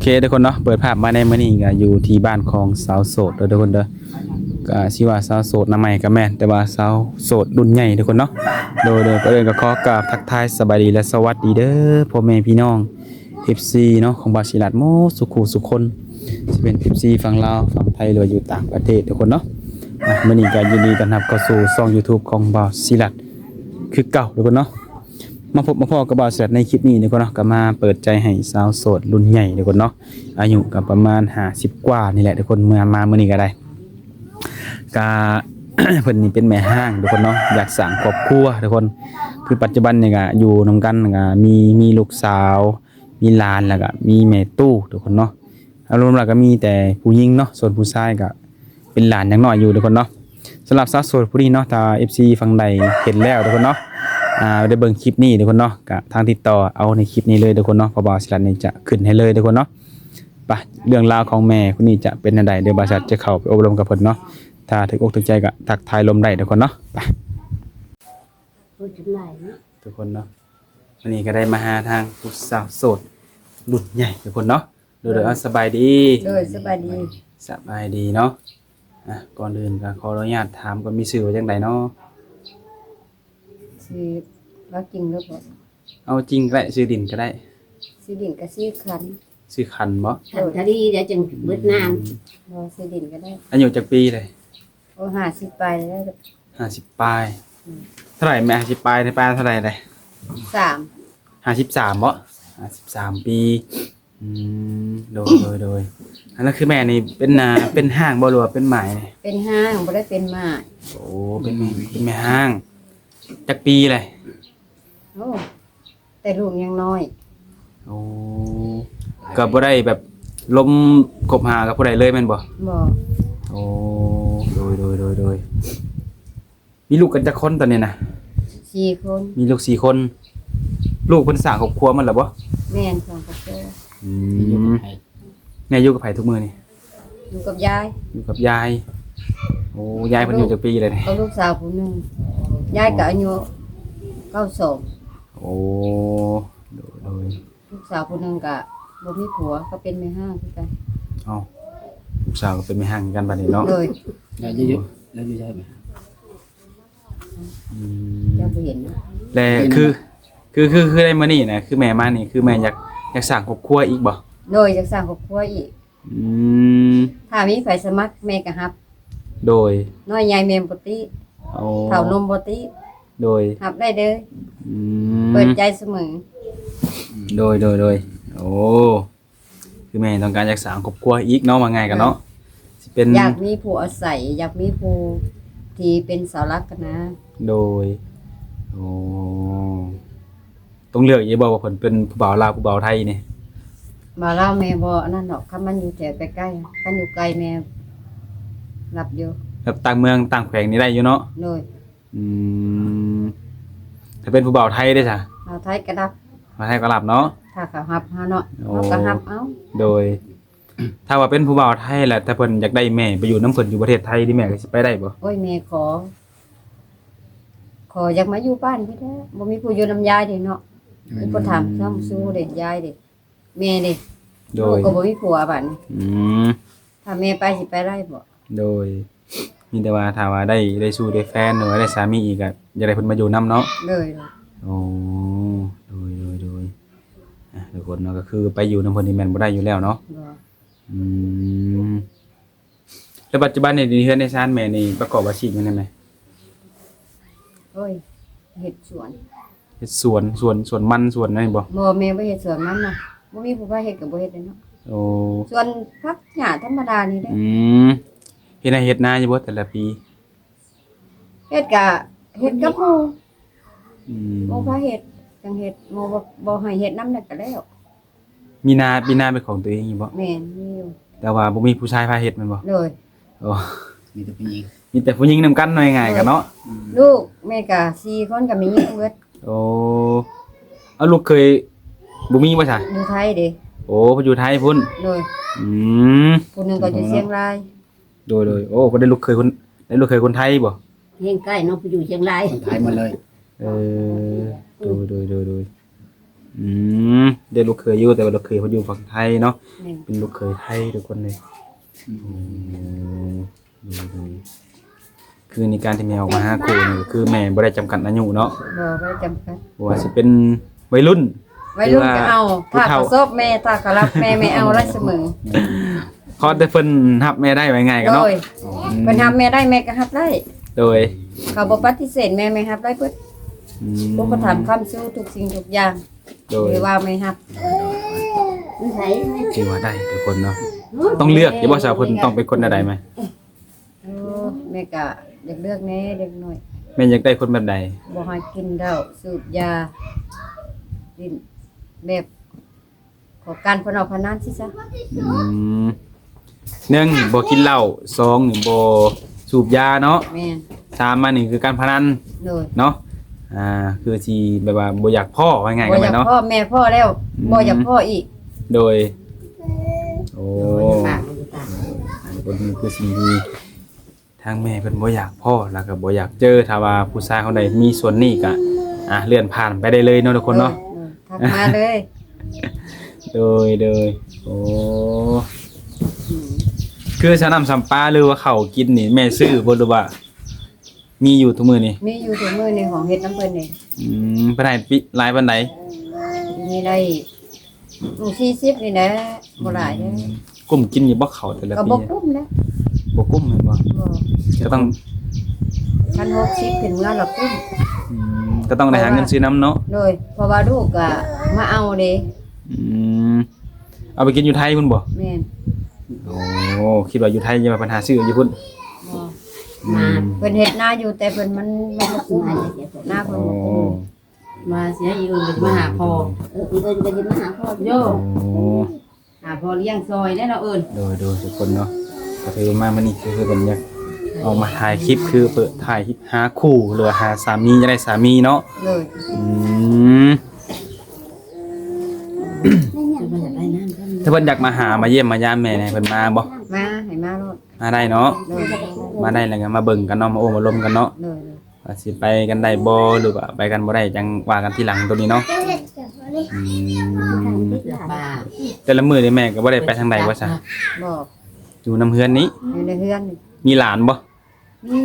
ເຄທຸກຄົນເນາະ ເປີດພາບມາໃນມື້ນີ້ກໍຢູ່ທີ່ບ້ານຂອງສາວໂສດເດີທຸກຄົນເດີ. ກໍຊິວ່າສາວໂສດໜ້າໃໝ່ກໍແມ່ນ ແຕ່ວ່າສາວໂສດລຸ້ນໃຫຍ່ທຸກຄົນເນາະ. ໂດຍ ໂດຍ ກ່ອນອື່ນກໍຂໍກາບທັກທາຍສະບາຍດີ ແລະ ສະຫວັດດີເດີ ພໍ່ແມ່ພີ່ນ້ອງ ເອັຟຊີ ເນາະ ຂອງບ່າວສີລັດໝົດສູ່ຄູ່ສູ່ຄົນ ຊິເປັນ ເອັຟຊີ ຝັ່ງລາວ ຝັ່ງໄທ ຫຼືວ່າຢູ່ຕ່າງປະເທດທຸກຄົນເນາະ. ອ່ະ ມື້ນີ້ກໍຍິນດີຕ້ອນຮັບເຂົ້າສູ່ຊ່ອງ YouTube ຂອງບ່າວສີລັດຄືເກົ່າທຸກຄົນເນາະ. ມາພົບມາພໍ້ກັບບ່າວສີລັດໃນຄລິບນີ້ທຸກຄົນເນາະ ກໍມາເປີດໃຈໃຫ້ສາວໂສດລຸ້ນໃຫຍ່ທຸກຄົນເນາະ ອາຍຸກໍປະມານຫ້າສິບກວ່ານີ້ແຫຼະທຸກຄົນ. ເມື່ອມາມື້ນີ້ກໍໄດ້ ກະ ເພິ່ນນີ້ເປັນແມ່ຮ້າງທຸກຄົນເນາະ ຢາກສ້າງຄອບຄົວທຸກຄົນ. ຄືປັດຈຸບັນນີ້ກະຢູ່ນຳກັນ ກະມີ ມີລູກສາວ ມີຫຼານ ແລ້ວກະມີແມ່ຕູ້ທຸກຄົນເນາະ. ອາລົມແລ້ວກະມີແຕ່ຜູ້ຍິງເນາະ ສ່ວນຜູ້ຊາຍກະເປັນຫຼານຍັງນ້ອຍຢູ່ທຸກຄົນເນາະ. ສຳລັບສາວໂສດຜູ້ນີ້ເນາະ ຖ້າ ເອັຟຊີ ຝັ່ງໃດເຫັນແລ້ວທຸກຄົນເນາະ ອ່າ ໄດ້ເບິ່ງຄລິບນີ້ທຸກຄົນເນາະ ກະທາງຕິດຕໍ່ເອົາໃນຄລິບນີ້ເລີຍທຸກຄົນເນາະ ເພາະວ່າສິລັດນີ້ຈະຂຶ້ນໃຫ້ເລີຍທຸກຄົນເນາະ. ໄປ ເລື່ອງລາວຂອງແມ່ຄົນນີ້ຈະເປັນແນວໃດ ດຽວບ່າວສິລັດຈະເຂົ້າໄປໂອ້ລົມກັບເພິ່ນເນາະ. ຖ້າຖືກອົກຖືກໃຈກໍທັກທາຍລົມໄດ້ທຸກຄົນເນາະ. ໄປ ໂອ້ຍ ຈຳຫຼາຍເນາະ ທຸກຄົນເນາະ. ວັນນີ້ກໍໄດ້ມາຫາທາງຜູ້ສາວໂສດລຸ້ນໃຫຍ່ທຸກຄົນເນາະ. ໂດຍ ໂດຍ ເອົາ ສະບາຍດີ. ໂດຍ ສະບາຍດີ. ສະບາຍດີເນາະ. ອ່ະ ກ່ອນອື່ນກໍຂໍອະນຸຍາດຖາມກ່ອນ ມີຊື່ວ່າຈັ່ງໃດເນາະ? ຊື່ ເວົ້າຈິງເລີຍບໍ່? ເອົາຈິງກໍໄດ້ ຊື່ຫຼິ້ນກໍໄດ້. ຊື່ຫຼິ້ນກໍຊື່ຄັນ. ຊື່ຄັນບໍ່? ຄັນທະລີແລ້ວຈຶ່ງເບິດນາມ. ບໍ່ ຊື່ຫຼິ້ນກໍໄດ້. ອາຍຸຈັກປີເລີຍ? ໂອ້ ຫ້າສິບປາຍແລ້ວ. ຫ້າສິບປາຍ. ອືມ ເທົ່າໃດແມ່? ຫ້າສິບປາຍນີ້ປານເທົ່າໃດເລີຍ? ສາມ. ຫ້າສິບສາມບໍ່? ຫ້າສິບສາມປີ. ອືມ ໂດຍ ໂດຍ ໂດຍ. ອັນນັ້ນຄືແມ່ນີ້ເປັນ ອ່າ ເປັນຮ້າງບໍ່ ຫຼືວ່າເປັນໝ້າຍ? ເປັນຮ້າງ ບໍ່ໄດ້ເປັນໝ້າຍ. ໂອ້ ເປັນ ເປັນແມ່ຮ້າງ. ຈັກປີເລີຍ? ໂອ້ ແຕ່ລູກຍັງນ້ອຍ. ໂອ້ ກໍບໍ່ໄດ້ແບບລົມຄົບຫາກັບຜູ້ໃດເລີຍແມ່ນບໍ່? ບໍ່. ໂອ້ ໂດຍ ໂດຍ ໂດຍ ໂດຍ. ມີລູກກັນຈັກຄົນຕອນນີ້ນະ? ສີ່ຄົນ. ມີລູກສີ່ຄົນ. ລູກເພິ່ນສ້າງຄອບຄົວໝົດແລ້ວບໍ່? ແມ່ນ ສ້າງຄອບຄົວ. ອືມ ແມ່ຢູ່ກັບໃຜທຸກມື້ນີ້? ຢູ່ກັບຍາຍ. ຢູ່ກັບຍາຍ. ໂອ້ ຍາຍເພິ່ນອາຍຸຈັກປີແລ້ວນີ້? ກັບລູກສາວຜູ້ໜຶ່ງ. ຍາຍກໍອາຍຸເກົ້າສິບສອງ. ໂອ້ ໂດຍ ໂດຍ. ລູກສາວຜູ້ໜຶ່ງກະບໍ່ມີຜົວ ກໍເປັນແມ່ຮ້າງຄືກັນ. ເອົ້າ ລູກສາວກໍເປັນແມ່ຮ້າງຄືກັນບັດນີ້ເນາະ. ໂດຍ. ແລ້ວຢູ່ ແລ້ວຢູ່ໃສ? ອືມ ເຈົ້າບໍ່ເຫັນເນາະ. ແລະ ເຫັນ ຄື ຄື ຄື ຄືໃນມື້ນີ້ນະ ຄືແມ່ມານີ້ ຄືແມ່ຢາກ ຢາກສ້າງຄອບຄົວອີກບໍ່? ໂດຍ ຢາກສ້າງຄອບຄົວອີກ. ອືມ ຖ້າມີໃຜສະໝັກແມ່ກໍຮັບ. ໂດຍ. ນ້ອຍໃຫຍ່ແມ່ບໍ່ຕິ. ໂອ້ ເຖົ້າໜຸ່ມບໍ່ຕິ. ໂດຍ. ຮັບໄດ້ເດີ. ອືມ ເປີດໃຈສະເໝີ. ໂດຍ ໂດຍ ໂດຍ. ໂອ້ ຄືແມ່ຕ້ອງການຢາກສ້າງຄອບຄົວອີກເນາະ ວ່າງ່າຍກັນເນາະ. ໂດຍ. ຊິເປັນ ຢາກມີຜູ້ອາໄສ ຢາກມີຜູ້ທີ່ເປັນເສົາຫຼັກຫັ້ນນະ. ໂດຍ. ໂອ້ ຕ້ອງເລືອກອີກບໍ່ວ່າເພິ່ນເປັນຜູ້ບ່າວລາວ ຜູ້ບ່າວໄທນີ້? ບ່າວລາວແມ່ບໍ່ອັນນັ້ນດອກ ຄັນມັນຢູ່ແຖວໃກ້ໆ. ຄັນຢູ່ໄກແມ່ຮັບຢູ່. ແບບຕ່າງເມືອງຕ່າງແຂວງນີ້ໄດ້ຢູ່ເນາະ? ໂດຍ. ອືມ ຖ້າເປັນຜູ້ບ່າວໄທເດ້ຊະ? ບ່າວໄທກໍຮັບ. ບ່າວໄທກໍຮັບເນາະ. ຖ້າເຂົາຮັບເຮົາເນາະ. ໂອ້ ເຮົາກໍຮັບເອົາ. ໂດຍ. ຖ້າວ່າເປັນຜູ້ບ່າວໄທແຫຼະ ຖ້າເພິ່ນຢາກໄດ້ແມ່ໄປຢູ່ນຳເພິ່ນຢູ່ປະເທດໄທນີ້ ແມ່ກໍຊິໄປໄດ້ບໍ່? ໂອ້ຍ ແມ່ຂໍ ຂໍຢາກມາຢູ່ບ້ານພີ້ແຫຼະ ບໍ່ມີຜູ້ຢູ່ນຳຍາຍເດ້ເນາະ. ອືມ ມີຜູ້ຖາມ ຖາມຊູເດ້ ຍາຍເດ້ ແມ່ເດ້. ໂດຍ. ລູກກໍບໍ່ມີຜົວບັດນີ້. ອືມ ຖ້າແມ່ໄປຊິໄປໄດ້ບໍ່? ໂດຍ. ມີແຕ່ວ່າຖ້າວ່າໄດ້ ໄດ້ຊູ້ໄດ້ແຟນ ຫຼືວ່າໄດ້ສາມີອີກ ກໍຢາກໄດ້ເພິ່ນມາຢູ່ນຳເນາະ. ໂດຍ. ໂອ້ ໂດຍ ໂດຍ ໂດຍ. ອ່ະ ທຸກຄົນເນາະ ກໍຄືໄປຢູ່ນຳເພິ່ນນີ້ແມ່ນບໍ່ໄດ້ຢູ່ແລ້ວເນາະ. ບໍ່. ອືມ ແລ້ວປັດຈຸບັນນີ້ ໃນເຮືອນໃນຊານແມ່ນີ້ປະກອບອາຊີບຫຍັງແດ່ແມ່? ໂອ້ຍ ເຮັດສວນ. ເຮັດສວນ ສວນ ສວນມັນ ສວນນັ້ນບໍ່? ບໍ່ ແມ່ບໍ່ເຮັດສວນມັນນະ ບໍ່ມີຜູ້ພາເຮັດກໍບໍ່ເຮັດເດ້ເນາະ. ໂອ້ ສວນຜັກຫຍ້າທຳມະດານີ້ແຫຼະ. ອືມ ເຮັດໄຮ່ເຮັດນາຢູ່ບໍ່ແຕ່ລະປີ? ເຮັດກະເຮັດກັບໝູ່. ອືມ ໝູ່ພາເຮັດຈັ່ງເຮັດ ໝູ່ບໍ່ ບໍ່ໃຫ້ເຮັດນຳແລ້ວກະແລ້ວ. ມີນາ ມີນາເປັນຂອງຕົວເອງຢູ່ບໍ່? ແມ່ນ ມີຢູ່. ແຕ່ວ່າບໍ່ມີຜູ້ຊາຍພາເຮັດແມ່ນບໍ່? ໂດຍ. ໂອ້ ມີແຕ່ຜູ້ຍິງ ມີແຕ່ຜູ້ຍິງນຳກັນ ເວົ້າງ່າຍໆກັນເນາະ. ໂດຍ. ອືມ ລູກແມ່ກະສີ່ຄົນ ກະມີຍິງເບິດ. ໂອ້ ເອົາ ລູກເຂີຍບໍ່ມີບໍ່ຊະ? ຢູ່ໄທເດ້. ໂອ້ ເພິ່ນຢູ່ໄທພຸ້ນ. ໂດຍ. ອືມ ຜູ້ໜຶ່ງກໍຢູ່ຊຽງລາຍ. ໂດຍ ໂດຍ. ໂອ້ ເພິ່ນໄດ້ລູກເຂີຍຄົນ ໄດ້ລູກເຂີຍຄົນໄທບໍ່? ແຮງໃກ້ເນາະ ໄປຢູ່ຊຽງລາຍ ໄທໝົດເລີຍ. ເອີ ໂດຍ ໂດຍ ໂດຍ ໂດຍ. ອ ອືມ ເປັນລູກເຂີຍຢູ່ ແຕ່ວ່າລູກເຂີຍເພິ່ນຢູ່ຝັ່ງໄທເນາະ. ແມ່ນ ເປັນລູກເຂີຍໄທທຸກຄົນເລີຍ. ອືມ ໂດຍໆ ຄືໃນການທີ່ແມ່ອອກມາຫາຄູ່ນີ້ ກໍຄືແມ່ບໍ່ໄດ້ຈຳກັດອາຍຸເນາະ. ບໍ່ ບໍ່ໄດ້ຈຳກັດ ບໍ່ວ່າຊິເປັນໄວລຸ້ນ ໄວລຸ້ນກໍເອົາ ຫຼືວ່າຜູ້ເຖົ້າ ຖ້າເຂົາຊອບແມ່ ຖ້າເຂົາຮັກແມ່ ແມ່ເອົາໄດ້ສະເໝີ. ຂໍແຕ່ເພິ່ນຮັບແມ່ໄດ້ ວ່າງ່າຍກັນເນາະ. ໂດຍ ອືມ ເພິ່ນຮັບແມ່ໄດ້ ແມ່ກໍຮັບໄດ້. ໂດຍ ເຂົາບໍ່ປະຕິເສດແມ່ ແມ່ຮັບໄດ້ເບິດ. ອືມ ອຸປະຖຳຄ້ຳຊູທຸກສິ່ງທຸກຢ່າງ. ໂດຍ ຫຼືວ່າແມ່ຮັບ ຖືວ່າໄດ້ທຸກຄົນເນາະ. ຕ້ອງເລືອກຢູ່ບໍ່ ສາວ ເພິ່ນຕ້ອງເປັນຄົນແນວໃດແມ່? ໂອ້ ແມ່ກະຢາກເລືອກແດ່ເດັກນ້ອຍ. ແມ່ຢາກໄດ້ຄົນແບບໃດ? ບໍ່ໃຫ້ກິນເຫຼົ້າ ສູບຢາ ຫຼິ້ນແບບ ຂໍການພະເນາະພະນັນຊີ້ຊະ. ອືມ ໜຶ່ງ ບໍ່ກິນເຫຼົ້າ ສອງ ນີ້ບໍ່ສູບຢາເນາະ. ແມ່ນ ສາມ ມານີ້ຄືການພະນັນ. ໂດຍ ເນາະ ອ່າ ຄືຊິແບບວ່າບໍ່ຢາກພໍ້ ວ່າງ່າຍກັນແມ່ເນາະ. ບໍ່ຢາກພໍ້ ແມ່ພໍ້ແລ້ວ ອືມ ບໍ່ຢາກພໍ້ອີກ. ໂດຍ ໂອ້ ໂດຍ ອັນນີ້ເພິ່ນຄືຊິມີ ທາງແມ່ເພິ່ນບໍ່ຢາກພໍ້ ແລ້ວກໍບໍ່ຢາກເຈີ. ຖ້າວ່າຜູ້ຊາຍຄົນໃດມີສ່ວນນີ້ກໍ ອ່າ ເລື່ອນຜ່ານໄປໄດ້ເລີຍເນາະທຸກຄົນເນາະ. ເອີ ເອີ ທັກມາເລີຍ. ໂດຍ ໂດຍ ໂອ້ ອືມ ຄືຊຳນ້ຳຊຳປາ ຫຼືວ່າເຂົ້າກິນນີ້ ແມ່ຊື້ບໍ່ ຫຼືວ່າມີຢູ່ທຸກມື້ນີ້? ມີຢູ່ທຸກມື້ນີ້ ຂອງເຮັດນຳເພິ່ນນີ້. ອືມ ເພິ່ນໃຫ້ປີ ຫຼາຍປານໃດ? ປີນີ້ໄດ້ຢູ່ສີ່ສິບນີ້ແຫຼະ ບໍ່ຫຼາຍເດ້. ອືມ ກຸ້ມກິນຢູ່ບໍ່ເຂົ້າແຕ່ລະປີ? ກໍບໍ່ກຸ້ມແຫຼະ. ບໍ່ກຸ້ມແມ່ນບໍ່? ບໍ່ ກໍຕ້ອງ ຄັນຫົກສິບຂຶ້ນເມືອລະກຸ້ມ. ອືມ ກໍຕ້ອງໄດ້ຫາເງິນຊື້ນຳເນາະ. ໂດຍ ເພາະວ່າລູກກໍມາເອົາເດ້. ອືມ ເອົາໄປກິນຢູ່ໄທພຸ້ນບໍ່? ແມ່ນ. ໂອ້ ຄິດວ່າຢູ່ໄທ ຢ່າວ່າເພິ່ນຫາຊື້ຢູ່ພຸ້ນ. ບໍ່ ອືມ ເພິ່ນເຮັດນາຢູ່ ແຕ່ເພິ່ນມັນ ມັນບໍ່ກຸ້ມ ນາເພິ່ນບໍ່ກຸ້ມ. ອໍ ມາເສຍອີ່ເອີ່ນກໍຊິມາຫາພໍ່. ເອີ ອີ່ເອີ່ນກໍຊິມາຫາພໍ່. ໂຍ ໂອ້ ຫາພໍ່ລ້ຽງຊ່ອຍແດ່ເນາະເອີ່ນ. ໂດຍ ໂດຍ ທຸກຄົນເນາະ ກໍຖືວ່າມາມື້ນີ້ຄືເພິ່ນຢາກອອກມາຖ່າຍຄລິບ ຄືເປີດຖ່າຍຄລິບຫາຄູ່ ຫຼືວ່າຫາສາມີ ຢາກໄດ້ສາມີເນາະ. ໂດຍ ອືມ ຖ້າເພິ່ນຢາກມາຫາ ມາຢ້ຽມມາຢາມແມ່ນີ້ ເພິ່ນມາບໍ່? ມາ ໃຫ້ມາໂລດ. ມາໄດ້ເນາະ. ໂດຍ ມາໄດ້ແລ້ວກໍມາເບິ່ງກັນເນາະ ມາໂອ້ມາລົມກັນເນາະ. ໂດຍ ໂດຍ ວ່າຊິໄປກັນໄດ້ບໍ່ ຫຼືວ່າໄປກັນບໍ່ໄດ້ ຈັ່ງວ່າກັນທີຫຼັງໂຕນີ້ເນາະ. ອືມ ແຕ່ລະມື້ນີ້ແມ່ກໍບໍ່ໄດ້ໄປທາງໃດບໍ່ຊະ? ບໍ່ ຢູ່ນຳເຮືອນນີ້. ຢູ່ໃນເຮືອນ. ມີຫຼານບໍ່? ມີ.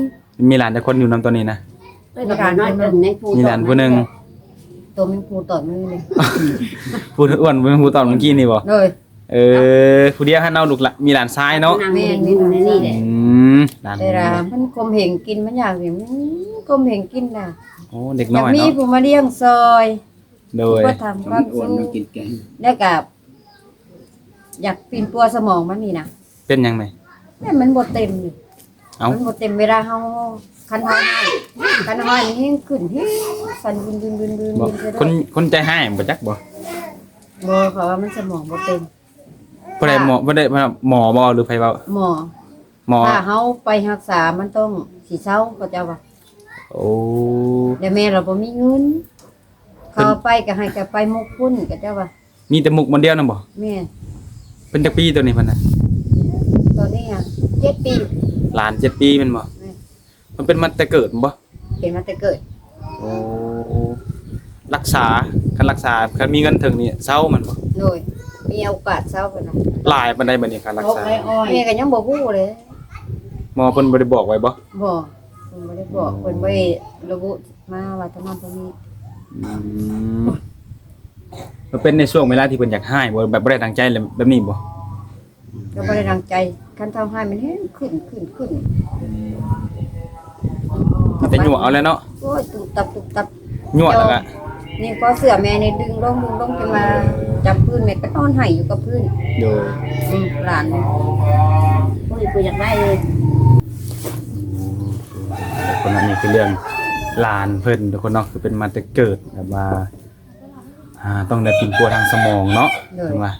ມີຫຼານຈັກຄົນຢູ່ນຳຕອນນີ້ນະ? ມີຫຼານຜູ້ໜຶ່ງ. ມີຫຼານຜູ້ໜຶ່ງ. ໂຕແມງພູຕອດມື້ນີ້. ຜູ້ອ້ວນ ຜູ້ແມງພູຕອດມື້ກີ້ນີ້ບໍ່? ໂດຍ ເອີ ຜູ້ດຽວຫັ້ນເອົາລູກລະ ມີຫຼານຊາຍເນາະ. ແມ່ນ ມີຫຼານຊາຍ. ອືມ ຫຼານ ແຕ່ລະມັນຂົ່ມເຫງກິນ ມັນຢາກນີ້ ມັນຂົ່ມເຫງກິນນະ. ໂອ້ ເດັກນ້ອຍເນາະ ຢາກມີຜູ້ມາລ້ຽງຊ່ອຍ. ໂດຍ ກໍຖາມຄວາມສຸກ ແລ້ວກໍຢາກປິ່ນປົວສະໝອງມັນນີ້ນະ. ເປັນຫຍັງແມ່? ແມ່ນມັນບໍ່ເຕັມນີ້. ເອົ້າ ມັນບໍ່ເຕັມ ເວລາເຮົາ ຄັນເຮົາຮ້າຍ ຄັນເຮົາຮ້າຍນີ້ແຮງຂຶ້ນ ແຮງສັ່ນວືນໆໆໆ. ບໍ່ ຄົນ ຄົນໃຈຮ້າຍບໍ່ຈັກບໍ່? ບໍ່ ເພາະວ່າມັນສະໝອງບໍ່ເຕັມ. ຜູ້ໃດ ຖ້າ ໝໍ ຜູ້ໃດ ໝໍບໍ່ ຫຼືໃຜເວົ້າ? ໝໍ ໝໍ ຖ້າເຮົາໄປຮັກສາມັນຕ້ອງຊິເຊົາ ເຂົາເຈົ້າວ່າ. ໂອ້ ແຕ່ແມ່ລະບໍ່ມີເງິນ. ເຂົາເອົາໄປກໍໃຫ້ແຕ່ໄປມຸກພຸ້ນ ເຂົາເຈົ້າວ່າ. ມີແຕ່ມຸກບ່ອນດຽວນັ້ນບໍ່? ແມ່ນ. ເພິ່ນຈັກປີໂຕນີ້ເພິ່ນນະ? ໂຕນີ້ຫະ ເຈັດປີ. ຫຼານເຈັດປີແມ່ນບໍ່? ແມ່ນ. ມັນເປັນມາແຕ່ເກີດບໍ່? ເປັນມາແຕ່ເກີດ. ໂອ້ ລັກສາ ຄັນລັກສາ ຄັນມີເງິນເຖິງນີ້ເຊົາແມ່ນບໍ່? ໂດຍ ມີໂອກາດເຊົາພຸ້ນນະ. ຫຼາຍປານໃດບັດນີ້ຄ່າລັກສາ? ແມ່ກໍຍັງບໍ່ຮູ້ເລີຍ. ໝໍເພິ່ນບໍ່ໄດ້ບອກໄວ້ບໍ່? ບໍ່ ເພິ່ນບໍ່ໄດ້ບອກ. ເພິ່ນບໍ່ໄດ້ລະບຸມາວ່າເທົ່ານັ້ນເທົ່ານີ້. ອືມ ມັນເປັນໃນຊ່ວງເວລາທີ່ເພິ່ນຢາກຮ້າຍບໍ່? ແບບບໍ່ໄດ້ຕັ້ງໃຈແບບນີ້ບໍ່? ກໍບໍ່ໄດ້ດັ່ງໃຈ ຄັນເຂົາໃຫ້ມັນແຮງຂຶ້ນ ຂຶ້ນ ຂຶ້ນ. ອືມ ມີແຕ່ຍົວະເອົາແຫຼະເນາະ. ໂອ້ຍ ຕຸບຕັບ ຕຸບຕັບ ຍົວະແລ້ວກໍ ນີ້ກໍເສື້ອແມ່ນີ້ດຶງລົງ ດຶງລົງ ຈົນວ່າຈັບພື້ນ ແມ່ກໍນອນໄຫ້ຢູ່ກັບພື້ນ. ໂດຍ ອືມ ຫຼານ ໂອ້ຍ ບໍ່ຢາກໄດ້ເລີຍ. ອືມ ຄົນນີ້ຄືເລື່ອງຫຼານເພິ່ນທຸກຄົນເນາະ ຄືເປັນມາແຕ່ເກີດ ແບບວ່າ ອ່າ ຕ້ອງໄດ້ປິ່ນປົວທາງສະໝອງເນາະ. ໂດຍ ເພິ່ນວ່າ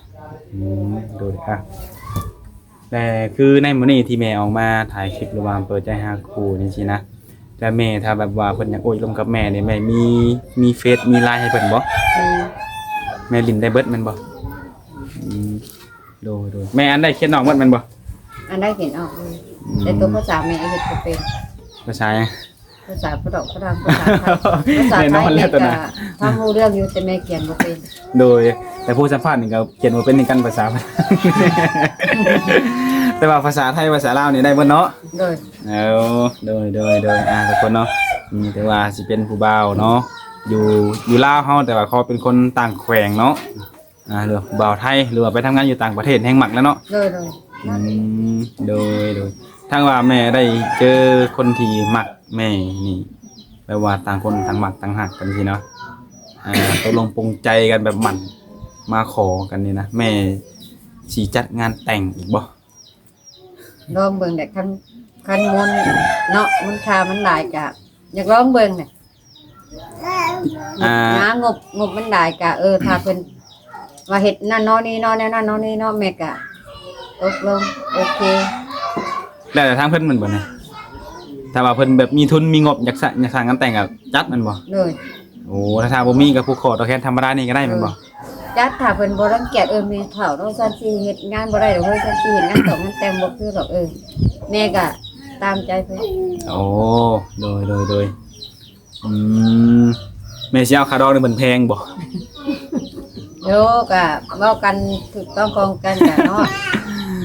ອືມ ໂດຍ ອ່ະ ແຕ່ຄືໃນມື້ນີ້ທີ່ແມ່ອອກມາຖ່າຍຄລິບ ຫຼືວ່າເປີດໃຈຫາຄູ່ນີ້ຊີ້ນະ ແຕ່ແມ່ ຖ້າແບບວ່າເພິ່ນຢາກໂອ້ລົມກັບແມ່ນີ້ ແມ່ມີ ມີເຟສ ມີລາຍໃຫ້ເພິ່ນບໍ່? ມີ. ແມ່ຫຼິ້ນໄດ້ເບິດແມ່ນບໍ່? ອືມ ໂດຍ ໂດຍ ແມ່ອັນໄດ້ເຂດນອກໝົດແມ່ນບໍ່? ອັນໄດ້ເຂດນອກ ອືມ ແຕ່ຕົວພາສາແມ່ເຮັດບໍ່ເປັນ. ພາສາຫຍັງ? ພາສາປະດອກປະດາງ ພາສາໄທ ພາສາໄທແມ່ກໍຟັງຮູ້ເລື່ອງຢູ່ ແຕ່ແມ່ຂຽນບໍ່ເປັນ. ໂດຍ ແຕ່ຜູ້ສຳພາດນີ້ກໍຂຽນບໍ່ເປັນຄືກັນ ພາສາ ແຕ່ວ່າພາສາໄທ ພາສາລາວນີ້ໄດ້ເບິດເນາະ. ໂດຍ ເອີ ໂດຍ ໂດຍ ໂດຍ ອ່າ ທຸກຄົນເນາະ ອືມ ແຕ່ວ່າຊິເປັນຜູ້ບ່າວເນາະ ຢູ່ ຢູ່ລາວເຮົາ ແຕ່ວ່າຂໍເປັນຄົນຕ່າງແຂວງເນາະ. ອ່າ ຫຼືວ່າຜູ້ບ່າວໄທ ຫຼືວ່າໄປທຳງານຢູ່ຕ່າງປະເທດແຮ່ງມັກແລ້ວເນາະ. ໂດຍ ໂດຍ ອືມ ໂດຍ ໂດຍ ຖ້າວ່າແມ່ໄດ້ເຈີຄົນທີ່ມັກແມ່ນີ້ ແບບວ່າຕ່າງຄົນຕ່າງມັກຕ່າງຮັກກັນຊີ້ເນາະ ອ່າ ຕົກລົງປົງໃຈກັນແບບໝັ້ນ ມາຂໍກັນນີ້ນະ ແມ່ຊິຈັດງານແຕ່ງອີກບໍ່? ລອງເບິ່ງແຫຼະ ຄັນ ຄັນມູນເນາະ ມູນຄ່າມັນຫຼາຍກະຢາກລອງເບິ່ງແຫຼະ. ອ່າ ຫາງົບ ງົບມັນຫຼາຍກະ ເອີ ຖ້າເພິ່ນວ່າເຮັດນັ້ນເນາະ ນີ້ເນາະ ແນວນັ້ນເນາະ ນີ້ເນາະ ແມ່ກະຕົກລົງ ໂອເຄ. ແລ້ວແຕ່ທາງເພິ່ນແມ່ນບໍ່ນີ້? ຖ້າວ່າເພິ່ນແບບມີທຶນມີງົບ ຢາກສະ ຢາກສ້າງງານແຕ່ງກະຈັດແມ່ນບໍ່? ໂດຍ ໂອ້ ຖ້າ ຖ້າບໍ່ມີກະຜູກຄໍຕໍ່ແຂນທຳມະດານີ້ກະໄດ້ແມ່ນບໍ່? ໂດຍ ຈັດ ຖ້າເພິ່ນບໍ່ລັງກຽດ ເອີ ແມ່ເຖົ້າເນາະ ຊັ້ນຊິເຮັດງານບໍ່ໄດ້ດອກເຮີ້ຍ ຊັ້ນຊິເຮັດງານຕອບງານແຕ່ງບໍ່ຄືດອກ ເອີ ແມ່ກະຕາມໃຈເພິ່ນ. ໂອ້ ໂດຍ ໂດຍ ໂດຍ ອືມ ແມ່ຊິເອົາຄ່າດອງນີ້ເພິ່ນແພງບໍ່? ໂຍ ກະເວົ້າກັນຖືກຕ້ອງຄອງກັນກະເນາະ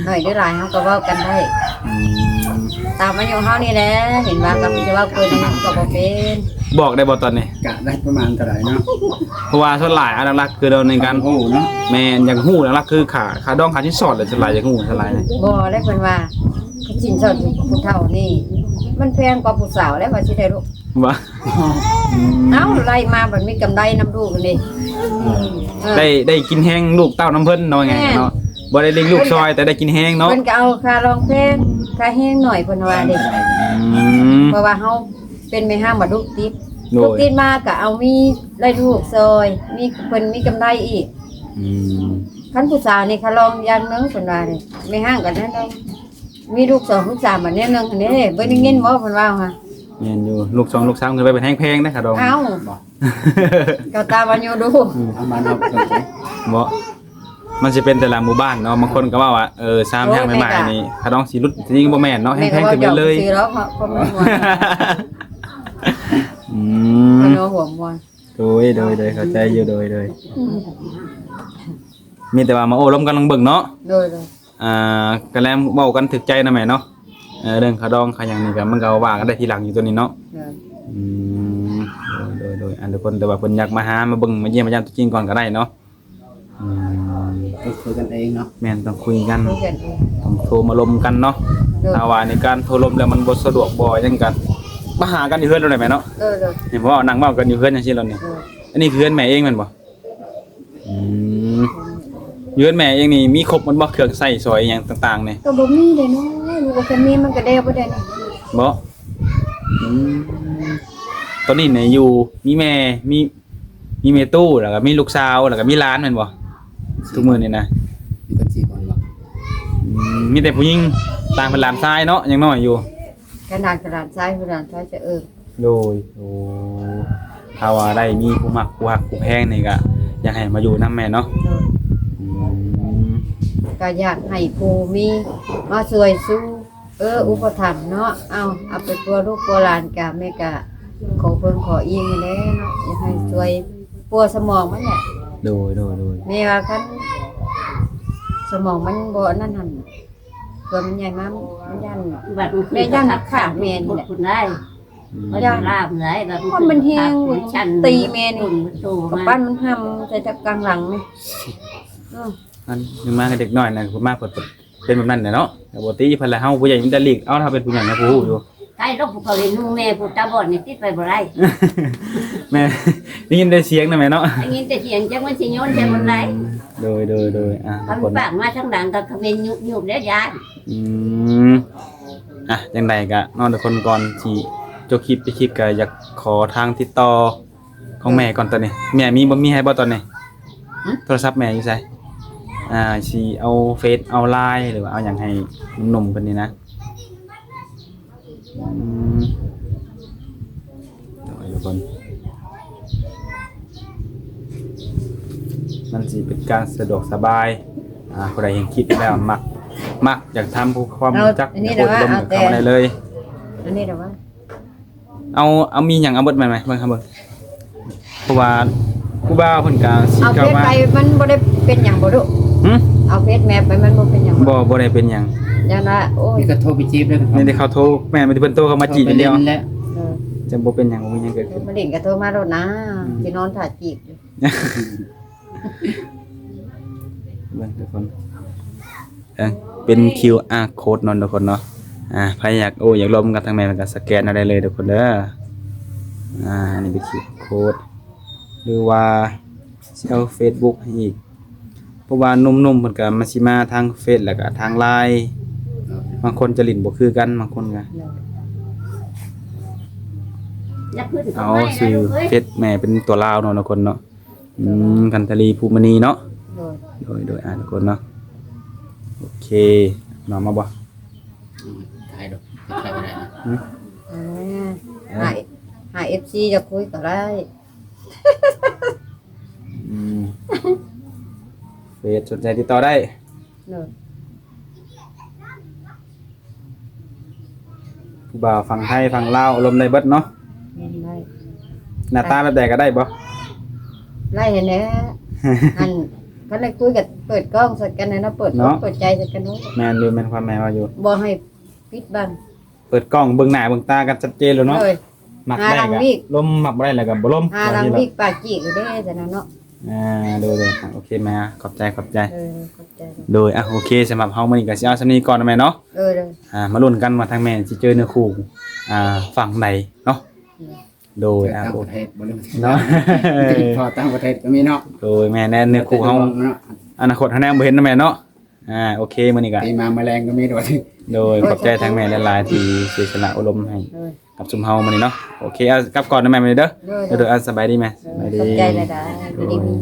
ໜ້ອຍຫຼືຫຼາຍເຮົາກະເວົ້າກັນໄດ້ ອືມ ຕາມອາຍຸເຮົານີ້ແຫຼະ ເຫັນວ່າກະມີແຕ່ເວົ້າເກີນອາຍຸກະບໍ່ເປັນ. ບອກໄດ້ບໍ່ຕອນນີ້? ກະໄດ້ປະມານເທົ່າໃດເນາະ? ເພາະວ່າສ່ວນຫຼາຍອັນຫຼັກໆຄືດອນນີ້ກັນ ຢາກຮູ້ເນາະ ແມ່ນ ຢາກຮູ້ຫຼັກໆຄືຄ່າ ຄ່າດອງຄ່າສິນສອດແຫຼະ ສ່ວນຫຼາຍຢາກຮູ້ສ່ວນຫຼາຍນີ້. ບໍ່ແຫຼະ ເພິ່ນວ່າສິນສອດຜູ້ເຖົ້ານີ້ມັນແພງກວ່າຜູ້ສາວແຫຼະ ວ່າຊິໄດ້ລູກ ວ່າ ອືມ ເອົ້າ ໄລ່ມາບັດມີກຳໄລນຳລູກນີ້ ເອີ ໄດ້ ໄດ້ກິນແຮງລູກເຕົ້ານຳເພິ່ນເນາະ ວ່າງ່າຍເນາະ ແມ່ນ ບໍ່ໄດ້ລ້ຽງລູກຊ່ອຍ ແຕ່ໄດ້ກິນແຮງເນາະ ເພິ່ນກະເອົາຄ່າລອງແພງ ອືມ ຄ່າແຮງໜ້ອຍເພິ່ນວ່າເດ້ ອືມ ເພາະວ່າເຮົາເປັນແມ່ຮ້າງ ບັດລູກຕິດ ໂດຍ ລູກຕິດມາກະເອົາມີໄດ້ລູກຊ່ອຍ ມີ ເພິ່ນມີກຳໄລອີກ ອືມ ຄັນຜູ້ສາວນີ້ຄ່າລອງຢ່າງໜຶ່ງເພິ່ນວ່າເດ້ ແມ່ຮ້າງກະນັ້ນເນາະ ມີລູກສອງລູກສາມບັດແນວໜຶ່ງຫັ້ນເດ້ ເບິ່ງໄດ້ຍິນບໍ່ເພິ່ນເວົ້າຫະ? ແມ່ນຢູ່ ລູກສອງລູກສາມຂຶ້ນໄປເພິ່ນແຮງແພງເດ້ຄ່າດອງ ເອົ້າ ເຂົາຕາມອາຍຸດູ ອືມ ປະມານເຮົາເຂົ້າໃຈ ບໍ່ ມັນຊິເປັນແຕ່ລະໝູ່ບ້ານເນາະ ບາງຄົນກໍເວົ້າວ່າ ເອີ ສາວແຮງໃໝ່ໆນີ້ຄ່າດອງຊິຫຼຸດ ທີ່ຈິງບໍ່ແມ່ນເນາະ ແຮງແພງຂຶ້ນໄປເລີຍ ແມ່ກໍເວົ້າຫຍອກຊື່ໆດອກເນາະ ເພາະມັນມ່ວນ ອືມ ເນາະ ຫົວມ່ວນ ໂດຍ ໂດຍ ໂດຍ ເຂົ້າໃຈຢູ່ ໂດຍ ໂດຍ ອືມ ມີແຕ່ວ່າມາໂອ້ລົມກັນລອງເບິ່ງເນາະ ໂດຍ ໂດຍ ອ່າ ກະແລມເວົ້າກັນຖືກໃຈນະແມ່ເນາະ ເອີ ເລື່ອງຄ່າດອງຄ່າຫຍັງນີ້ກະ ມັນກະວ່າກັນໄດ້ທີຫຼັງຢູ່ໂຕນີ້ເນາະ ໂດຍ ອືມ ໂດຍ ໂດຍ ໂດຍ ອັນທຸກຄົນ ແຕ່ວ່າເພິ່ນຢາກມາຫາມາເບິ່ງມາຢ້ຽມມາຢາມຕົວຈິງກ່ອນກະໄດ້ເນາະ ອືມ ຕ້ອງຄຸຍກັນເອງເນາະ ແມ່ນ ຕ້ອງຄຸຍກັນ ຄຸຍກັນເອງ ຕ້ອງໂທມາລົມກັນເນາະ ໂດຍ ຖ້າວ່າໃນການໂທລົມແລ້ວມັນບໍ່ສະດວກບໍ່ຫຍັງກະ ມາຫາກັນຢູ່ເຮືອນໂລດແຫຼະແມ່ເນາະ ໂດຍ ໂດຍ ເຫັນບໍ່ ນັ່ງເວົ້າກັນຢູ່ເຮືອນຈັ່ງຊີ້ໂລດນີ້ ໂດຍ ອັນນີ້ຄືເຮືອນແມ່ເອງແມ່ນບໍ່? ອືມ ຢູ່ເຮືອນແມ່ເອງນີ້ມີຄົບໝົດບໍ່ ເຄື່ອງໃຊ້ສອຍຫຍັງຕ່າງໆນີ້? ກໍບໍ່ມີເດ້ນ້ອຍ ມັນກໍຄັນມີມັນກໍແດ່ບໍ່ໄດ້ນີ້ ບໍ່? ອືມ ຕອນນີ້ນີ້ຢູ່ ມີແມ່ ມີ ມີແມ່ຕູ້ ແລ້ວກໍມີລູກສາວ ແລ້ວກໍມີຫຼານແມ່ນບໍ່? ທຸກມື້ນີ້ນະ ມີກັນສີ່ຄົນບໍ່? ອືມ ມີແຕ່ຜູ້ຍິງ ຕ່າງເປັນຫຼານຊາຍເນາະ ຍັງນ້ອຍຢູ່ ຂະໜາດກັບຫຼານຊາຍ ຜູ້ຫຼານຊາຍຈະເອີ້ນ ໂດຍ ໂອ້ ຖ້າວ່າໄດ້ມີຜູ້ມັກ ຜູ້ຮັກ ຜູ້ແພງນີ້ກະຢາກໃຫ້ມາຢູ່ນຳແມ່ເນາະ ໂດຍ ອືມ ກະຢາກໃຫ້ຜູ້ມີມາຊ່ວຍຊູ ເອີ ອຸປະຖຳເນາະ ເອົາ ເອົາໄປປົວລູກປົວຫຼານກະ ແມ່ກະຂໍເພິ່ງຂໍອີງນີ້ແຫຼະເນາະ ຢາກໃຫ້ຊ່ວຍປົວສະໝອງມັນແຫຼະ ໂດຍ ໂດຍ ໂດຍ ແມ່ວ່າຄັນສະໝອງມັນບໍ່ອັນນັ້ນຫັ້ນ ເພື່ອມັນໃຫຍ່ມາ ມັນຢ້ານ ບັດມັນ ແມ່ຢ້ານຂາດແມ່ນີ້ແຫຼະ ພຸ້ນໄດ້ ອືມ ມັນຢ້ານລາບໄດ້ ບັດມັນ ມັນແຮງ ມັນຊັນ ຕີແມ່ນີ້ ມັນໂຕ ກະ ມາ ປັ້ນມັນຫ້ຳໃສ່ທາງກາງຫຼັງນີ້ ເອີ ອັນ ມາກັບເດັກນ້ອຍນະ ມາເພິ່ນເປັນແບບນັ້ນແຫຼະເນາະ ກະບໍ່ຕີເພິ່ນແຫຼະ ເຮົາຜູ້ໃຫຍ່ມີແຕ່ຫຼີກເອົາ ຖ້າເປັນຜູ້ໃຫຍ່ນະ ຜູ້ຮູ້ຢູ່ ໄດ້ລະ ຜູ້ເຂົາເຫັນໜູແມ່ ຜູ້ຕາບອດນີ້ຕິດໄປບໍ່ໄດ້ ແມ່ ໄດ້ຍິນແຕ່ສຽງນະແມ່ເນາະ ໄດ້ຍິນແຕ່ສຽງ ຈັກມັນຊິໂຍນໃສ່ບ່ອນໃດ ອືມ ໂດຍ ໂດຍ ໂດຍ ອ່າ ຄັນປາກມາທາງຫຼັງກໍຂະເໝັນຍຸບໆແລ້ວຢ້ານ ອືມ ອ່ະ ຈັ່ງໃດກະເນາະ ທຸກຄົນ ກ່ອນຊິຈົບຄລິບ ປິດຄລິບ ກະຢາກຂໍທາງຕິດຕໍ່ຂອງແມ່ກ່ອນຕອນນີ້ ແມ່ມີບໍ່ ມີໃຫ້ບໍ່ຕອນນີ້? ຫຶ? ໂທລະສັບແມ່ຢູ່ໃສ? ອ່າ ຊິເອົາເຟສ ເອົາລາຍ ຫຼືວ່າເອົາຫຍັງໃຫ້ໜຸ່ມໆເພິ່ນນີ້ນະ ອືມ ໂດຍ ທຸກຄົນ ມັນຊິເປັນການສະດວກສະບາຍ ອ່າ ຜູ້ໃດເຫັນຄລິບແລ້ວມັກ ມັກຢາກຖາມຄວາມຮູ້ຈັກ ຢາກໂອ້ລົມ ເຂົ້າມາໄດ້ເລີຍ ອັນນີ້ລະວ່າ ເອົາແຕ່ ອັນນີ້ລະວ່າ ເອົາ ເອົາມີຫຍັງເອົາເບິດແມ່ນໄໝ ເບິ່ງ ເຮົາເບິ່ງ ເພາະວ່າຄູບາເພິ່ນກະຊິ ເອົາເຟ ເຂົ້າ ສ ມາ ໄປ ມັນບໍ່ໄດ້ເປັນຫຍັງບໍ່ລູກ? ຫື? ເອົາເຟ ສ ແມັບໄປ ມັນບໍ່ເປັນຫຍັງບໍ່? ບໍ່ ບໍ່ໄດ້ເປັນຫຍັງ ຢ້ານວ່າ ໂອ້ຍ ນີ້ກໍໂທໄປຈີບເດີ ນີ້ເຂົາໂທ ແມ່ນ ມີແຕ່ເພິ່ນໂທເຂົ້າມາຈີບຢ່າງດຽວ ເອີ ຈະບໍ່ເປັນຫຍັງ ບໍ່ມີຫຍັງເກີດຂຶ້ນ ມາຫຼິ້ນກໍໂທມາໂລດນາ ອືມ ຊິນອນຖ້າຈີບຢູ່ ເບິ່ງທຸກຄົນ ເອີ ເປັນຄິວອາໂຄດເນາະທຸກຄົນເນາະ ອ່າ ໃຜຢາກໂອ້ຢາກລົມກັບທາງແມ່ເພິ່ນກໍສະແກນເອົາໄດ້ເລີຍທຸກຄົນເດີ ອ່າ ອັນນີ້ເປັນຄິວອາໂຄດ ຫຼືວ່າຊິເອົາເຟສບຸກໃຫ້ອີກ ເພາະວ່າໜຸ່ມໆເພິ່ນກໍມາ ຊິມາທາງເຟສ ແລ້ວກໍທາງລາຍ ບາງຄົນຈະຫຼິ້ນບໍ່ຄືກັນ ບາງຄົນກໍ ເອົາຊື່ເຟສແມ່ເປັນຕົວລາວເນາະທຸກຄົນເນາະ ອືມ ກັນທະລີ ພູມະນີເນາະ ໂດຍ ໂດຍ ໂດຍ ອ່າ ທຸກຄົນເນາະ ໂອເຄ ນ້ອງມາບໍ່? ອືມ ຖ່າຍດອກ ຖ່າຍບໍ່ໄດ້ນະ ຫື? ເອີ ເອີ ຫາ ຫາເອັຟຊີຈະຄຸຍກໍໄດ້ ອືມ ເຟສສົນໃຈຕິດຕໍ່ໄດ້ ໂດຍ ຜູ້ບ່າວຝັ່ງໄທຝັ່ງລາວອາລົມໄດ້ເບິດເນາະ ລົມໄດ້ ໜ້າຕາແບບໃດກໍໄດ້ບໍ່? ໄດ້ຫັ້ນແຫຼະ ອັນ ຄັນໄດ້ຄຸຍກໍເປີດກ້ອງໃສ່ກັນນະ ເນາະ ເປີດ ເນາະ ເປີດໃຈໃສ່ກັນເນາະ ແມ່ນຢູ່ ແມ່ນຄວາມແມ່ເວົ້າຢູ່ ບໍ່ໃຫ້ປິດບັງ ເປີດກ້ອງເບິ່ງໜ້າເບິ່ງຕາກັນຊັດເຈນໂລດເນາະ ໂດຍ ມັກໄດ້ກໍລົມ ມັກບໍ່ໄດ້ແລ້ວກໍບໍ່ລົມ ຫາຫຼັງວິກປາກຈີກຢູ່ເດ້ຊັ້ນນະເນາະ ອ່າ ໂດຍໆ ໂອເຄແມ່ ຂອບໃຈ ຂອບໃຈ ເອີ ຂອບໃຈ ໂດຍ ອ່ະ ໂອເຄ ສຳລັບເຮົາມື້ນີ້ກໍຊິເອົາສ່ຳນີ້ກ່ອນນະແມ່ເນາະ ເອີ ໂດຍ ອ່າ ມາລຸ້ນກັນວ່າທາງແມ່ຊິເຈີເນື້ອຄູ່ ອ່າ ຝັ່ງໃດເນາະ ໂດຍ ເອີ ອ່າ ຕ່າງປະເທດບໍ່ ເນາະ ພໍຕ່າງປະເທດກໍມີເນາະ ໂດຍ ແມ່ນແນ່ ເນື້ອຄູ່ເຮົາ ເນາະ ອະນາຄົດເຮົາແນມບໍ່ເຫັນນະແມ່ເນາະ ອ່າ ໂອເຄ ມື້ນີ້ກໍ ຕີມາມາແລງກໍມີໂດຍ ໂດຍ ຂອບໃຈທາງແມ່ຫຼາຍໆ ທີ່ເສຍສະຫຼະໂອ້ລົມໃຫ້ ໂດຍ ກັບຊຸມເຮົາມື້ນີ້ເນາະ ໂອເຄ ເອົາ ກັບກ່ອນນະແມ່ມື້ນີ້ເດີ ໂດຍ ໂດຍ ໂດຍ ອ່າ ສະບາຍດີແມ່ ໂດຍ ສະບາຍດີ ຂອບໃຈຫຼາຍໆ ໂດຍ ຢູ່ດີມີ